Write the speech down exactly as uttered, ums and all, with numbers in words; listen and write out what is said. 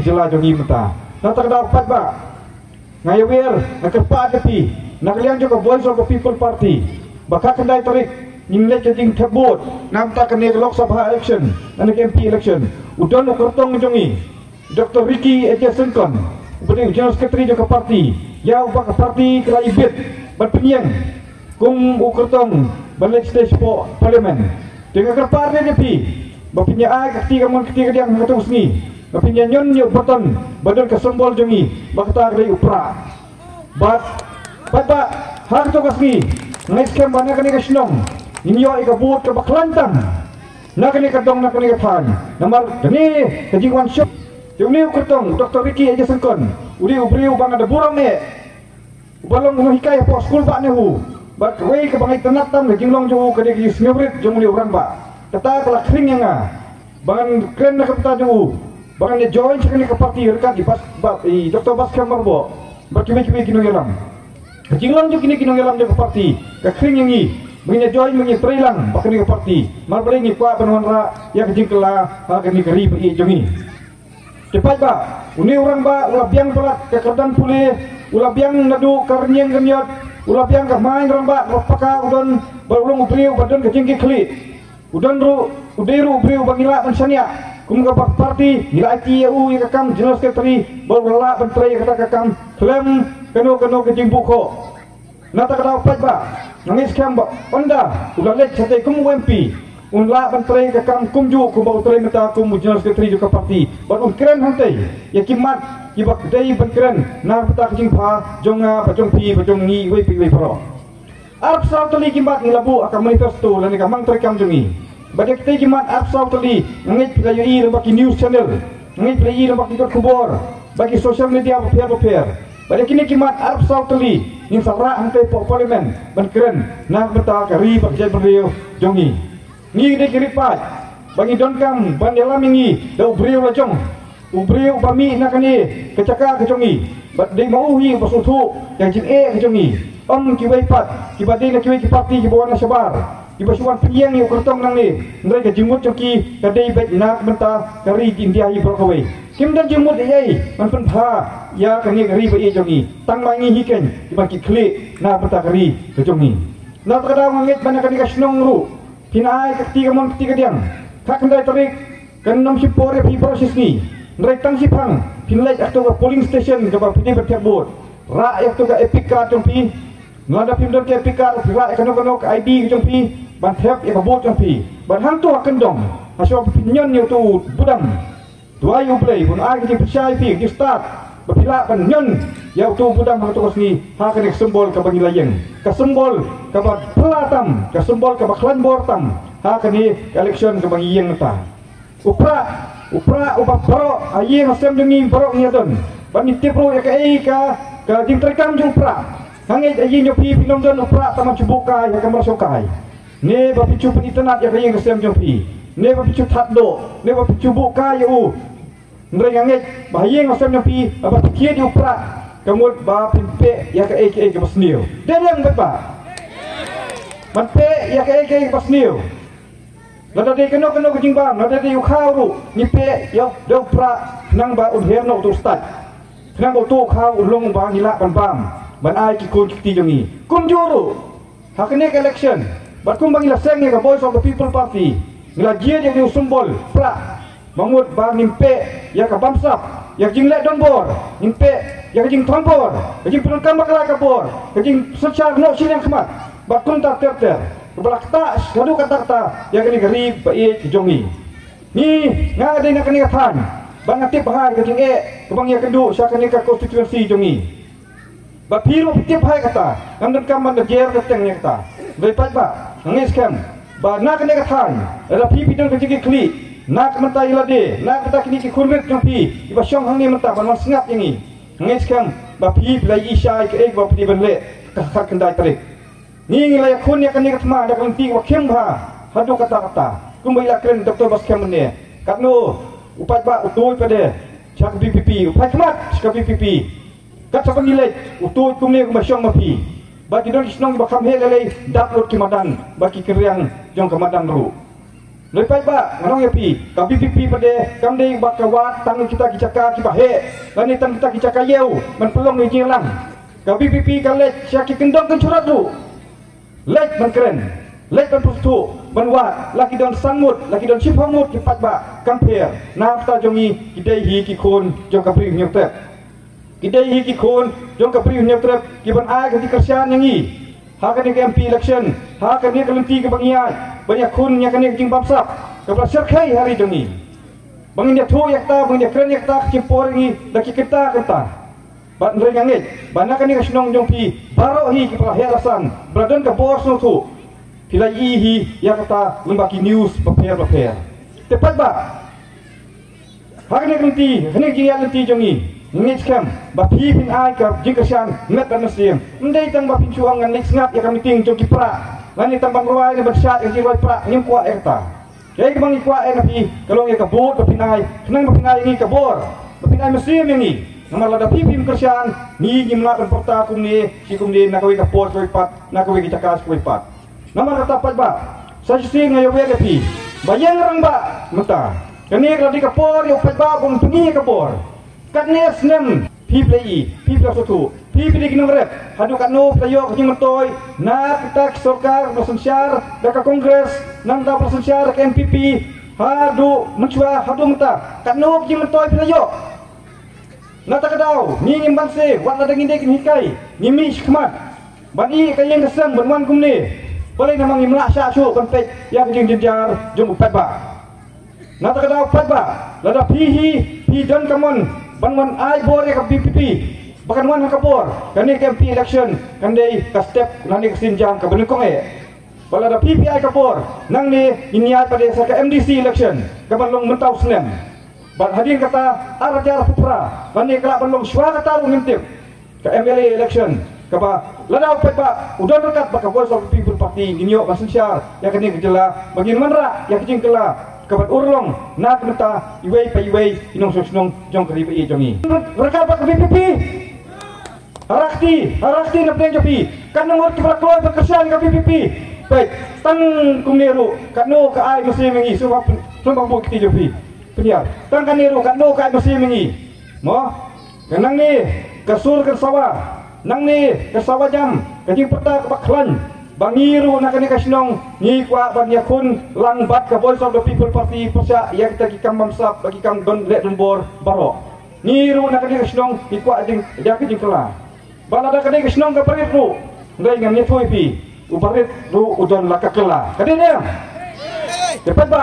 jylla jong ngi mynta. Na kata ka daw paidbah, nga ïawer, nga kyrpad ïa phi na ka liang jong ka Voice of the People Party ba ka khyndai tarik ngin leit ka jingthep vote na ka bynta kane ka Lok Sabha election, na ka M P election. U don u kyrtong jong ngi, Doctor Ricky A J Syngkon, uba dei u General Secretary jong ka party, ïa uba ka party ka la ibit ban pynïeng kum u kyrtong ban leit stage four Parliament. Te nga kyrpad ïa phi ba phin ïa ai ka kti kamon kti kadiang ha kato ka sngi, ba phin ïa ñion ïa u button ba don ka symbol jong ngi, ba kata ka dei u prah. Bad, bad ba ha kato ka sngi, nga ngeit skhem ba na kane ka shnong ngin ïoh ïa ka vote kaba khlaiñ tam na kane ka dong, na kane ka thaiñ. Namar kane ka jingwan shong, te une u kyrtong, Doctor Ricky A J Syngkon, u dei u briew ba nga da burom eh, uba long u nonghikai hapoh skul bah NEHU. Bad kawei kaba nga itynnad tam ka jinglong jong u ka dei ka jingsngewrit jong une u rangbah. Kata ka la khring ïa nga ba ngan kren na ka bynta jong u, ba ngan ïa join sha kane ka party ryngkat i Bas, ba, i Doctor Batskhem Myrboh bad kiwei kiwei ki nongïalam. Ka jinglong jong kine ki nongïalam jong ka party ka khring ïa ngi ba ngin ïa join, ba ngin ïa trei lang bad kane ka party. Namar balei? Ngi kwah ban wanrah ïa ka jingkylla ha kane ka ri ba ïeit jong ngi. Te paidbah, une u rangbah u la biang palat ka kyrdan pule, u la biang naduh ka rynïeng rynïot, u la biang ka main rangbah, u la paka, u don, ba u long u briew ba don ka jingkitkhlieh. U don ruh, u dei ruh u briew ba ngi lah ban shaniah. Kum ka party ngi la aiti ïa u ïa ka kam General Secretary, ba u la lah ban trei ïa kata ka kam khlem kano kano ka jingbuh khoh. Na kata ka daw paidbah, nga ngeit skhem ba ynda u la leit shatei kum u M P, un lah ban trei ka kam kumjuh kumba u trei mynta kum u General Secretary jong ka party. Bad un kren hangtei ïa ki mat kiba dei ban kren na ka bynta ka jingbha jong nga bad jong phi bad jong ngi iwei pa iwei baroh. Arphew saw tylli ki mat ngi la buh ha ka manifesto lane ka mang treikam jong ngi. Bad ïa kitei ki mat arphew saw tylli, nga ngeit phi la ïohi lyngba ki news channel, nga ngeit phi la ïohi lyngba ki kot khubor, bad ki social media bapher bapher. Bad ïa kine ki mat arphew saw tylli ngin sa rah hangtei hapoh Parliament ban kren na ka bynta ka ri bad ka jaitbynriew jong ngi. Ngi dei ki riewpaid ba ngi donkam ban ïalam ïa ngi da u briew la jong, u briew uba mih na kane ka jaka ka jong ngi. Bad dei ma u hi uba sngewthuh ïa ka jingeh ka jong ngi. Ym kiwei pat kiba dei na kiwei ki party kiba wan na shabar, kiba shu wan pynïeng ïa u kyrtong nangne, hynrei ka jingmut jong ki ka dei beit na ka bynta ka ri India hi baroh kawei. Kim don jingmut ei ei ban pynbha ïa kane ka ri ba ïeit jong ngi, tang ma ngi hi keiñ kiban kit khlieh na ka bynta ka ri ka jong ngi. Na kata ka daw nga ngeit ba na kane ka shnong ruh phin ai ka kti kamon kti kadiang. Ka khyndai tarik kan ym shipor ïa phi baroh shi sngi, hynrei tang shiphang phin leit ha kato ka polling station kaba phi dei ban thep vote. Rah ïa kato ka EPIC card jong phi. Lada phim don ka EPIC card, phi rah ïa kano kano ka ID ka jong phi ban thep ïa ka vote jong phi. Bad hangto ha kyndong, hashuwa ba phin ñion ïa uto u budam, duwai U Blei ba un ai ka jingpynshai ïa phi, ka jingstad, ba phi lah ban ñion ïa uto u budam ha kato ka sngi ha kane ka symbol kaba ngi la ïeng, ka symbol kaba phylla tam, ka symbol kaba khlaiñ bor tam ha kane ka election kaba ngi ïeng mynta. U prah, u prah uba baroh ha ïing ha sem jong ngi baroh ngi ïa don. Bad ngi tip ruh ïa kaei ka, ka jingtreikam jong u prah. Nga ngeit ha ïing jong phi phin ym don u prah tang ban shu buh kai ha ka kamra shongkai, ne ba phin shu pynitynnad ïa ka ïing ka sem jong phi, ne ba phin shu thad doh, ne ba phin shu buh kai ïa u. Hynrei nga ngeit ba ha ïing ha sem jong phi, haba phi thied ïa u prah, ka mut ba phin peh ïa kaei kaei kaba sniew. Dei ne em, bad ba ban peh ïa kaei kaei kaba sniew. Lada dei kano kano ka jingbam, lada dei u khaw ruh, ngi peh ïa u, da u prah, khnang ba un her noh uto u stad, khnang ba uto u khaw un long uba ngi lah ban bam, ban ai ki khun ki kti jong ngi. Kumjuh ruh ha kane ka election, bad kumba ngi la seng ïa ka Voice of the People Party, ngi la jied ïa une u symbol prah, ba mut ba ngin peh ïa ka bamsap, ïa ka jingleh donbor, ngin peh ïa ka jingthombor, ka jingpyndonkam bakla ka bor, ka jingsynshar noh shiliang khmat, bad kumta ter ter, kaba la ktah haduh katta katta ïa kane ka ri ba ïeit ka jong ngi. Ngi, nga dei na kane ka thaiñ, bad nga tip bha ïa ka jingeh kaba ngi ïakynduh sha kane ka constituency jong ngi. Ba phi ruh phi tip bha ïa kata, ngam donkam ban da jer da teng ïa kata. Hynrei paidbah, nga ngeit skhem ba na kane ka thaiñ, lada phi phi don ka jingkitkhlieh na ka bynta ïa lade, na ka bynta kine ki khun rit jong phi kiba shong hangne mynta ban wan sngap ïa ngi, nga ngeit skhem ba phi phi la ïohi shai kaei kaba phi dei ban leh ka khatkhyndai tarik. Ngi, ngi la ïakhun ïa kane ka thma da ka lynti kaba khim bha haduh katta katta. Kumba i la kren Doctor Batskhem mynne, katno u paidbah u tuid pat de sha ka V P P, u phai khmat sha ka V P P. Kat shaba ngi leit, u tuid kumne kumba shong ma phi. Ba ki don ki shnong ba kham heh lei lei, dap lut ki madan bad ki kynriang jong ka madan ruh. Lei paidbah, nga ong ïa phi, ka VPP pat de kam dei ba ka wad tang kita ki jaka kiba heh lane tang kita ki jaka ïew ban pynlong ïa ki jingïalang. Ka VPP ka leit sha ki kyndong kynshrat ruh, leit ban kren, leit ban pynsngewthuh, ban wad. La ki don san ngut, la ki don shiphew ngut ki paidbah, kam pher. Na ka bynta jong ngi, ki dei hi ki khun jong ka Bri u Hynñiewtrep. Ki dei hi ki khun jong ka Bri u Hynñiewtrep kiban ai ka jingkyrshan ïa ngi ha kane ka MP election, ha kane ka lynti kaba ngi ïaid ban ïakhun ïa kane ka jingbamsap kaba la shyrkhei ha ri jong ngi. Ba ngin ïathuh ïa kata, ba ngin ïakren ïa kata, ka jingpor ïa ngi da ki kynta kynta. Bad hynrei nga ngeit ba na kane ka shnong jong phi baroh hi kiba la heh la san, ba la don ka bor sngewthuh, phi la ïohi hi ïa kata lyngba ki news bapher bapher. Te paidbah, ha kane ka lynti, ha kane ka jingïaid lynti jong ngi, nga ngeit skhem ba phi phin ai ka jingkyrshan met bad mynsiem. Ym dei tang ba phin shu ong ngan leit sngap ïa ka meeting jong ki prah, lane tang ban rwai ne ban shad ïa ka jingrwai prah, ngim kwah ïa kata. Kaei kaba ngi kwah ïa na phi ka long ïa ka vote ba phin ai, khnang ba phin ai ïa ngi ka bor, ba phin ai mynsiem ïa ngi. Namar lada phi phim kyrshan, ngi ngim lah ban pyrta kumne shi kumne na kawei ka por kawei pat, na kawei ka jaka kawei pat. Namar kata paidbah, sa shisien nga ïawer ïa phi ba ïeng rangbah mynta. Kane ka la dei ka por ïa u paidbah ban pyni ïa ka bor. Katne snem phi phi la ïohi, phi phi la sngewthuh, phi phi dei ki nongrep. Haduh katno phi la ïoh ka jingmyntoi na kita ki sorkar ba la synshar da ka Congress, nangta ba la synshar da ka NPP, haduh mynshuwa haduh mynta, katno ka jingmyntoi phi la ïoh? Na kata ka daw ngi ngim banse, wat lada ngi dei ki nonghikai, ngi mih shakhmat ban ïeh ka ïing ka sem ban wan kumne. Balei namar ngim lah shah shuh ban peit ïa ka jingjynjar jong u paidbah. Na kata ka daw paidbah, lada phi hi phi don ka mon ban wan ai bor ïa ka VPP ba kan wan ha ka bor, kane ka MP election kan dei ka step lane ka sienjam kaba nyngkong eh. Bad lada phi phi ai ka bor, nangne ngin ïaid pat de sha ka MDC election kaban long mynta u snem. Bad hadien kata ar hajar arphew phra, lane ka lah ban long shuwa kata ruh ngim tip, ka MLA election, kaba lada u paidbah u don ryngkat bad ka Voice of the People Party, ngin ïoh ban synshar ïa kane ka jylla, ba ngin wanrah ïa ka jingkylla kaban urlong na ka bynta iwei pa iwei i nongshong shnong jong ka ri ba ïeit jong ngi. Ryngkat bad ka VPP. Hara kti, hara kti na pdeng jong phi. Katno ngut kiba la kloi ban kyrshan ïa ka VPP? Peit, tang kumne ruh katno ka ai mynsiem ïa ngi, sngewbha pyn-, sngewbha buh kti jong phi. Pynïar. Tang kane ruh katno ka ai mynsiem ïa ngi. Mo? Ka nangne ka sur ka sawa, nangne ka sawa jam, ka jingpyrta kaba khlaiñ ba ngi ruh na kane ka shnong ngi kwah ban ïakhun lang bad ka Voice of the People Party pyrshah ïa kita ki kam bamsap bad ki kam don leh don bor baroh. Ngi ruh na kane ka shnong ngi kwah jing, ïa ka jingkylla. Ba lada kane ka shnong ka barit ruh, hynrei ngan ïathuh ïa phi, u barit ruh u don la ka kylla. Ka dei ne em? Te paidbah.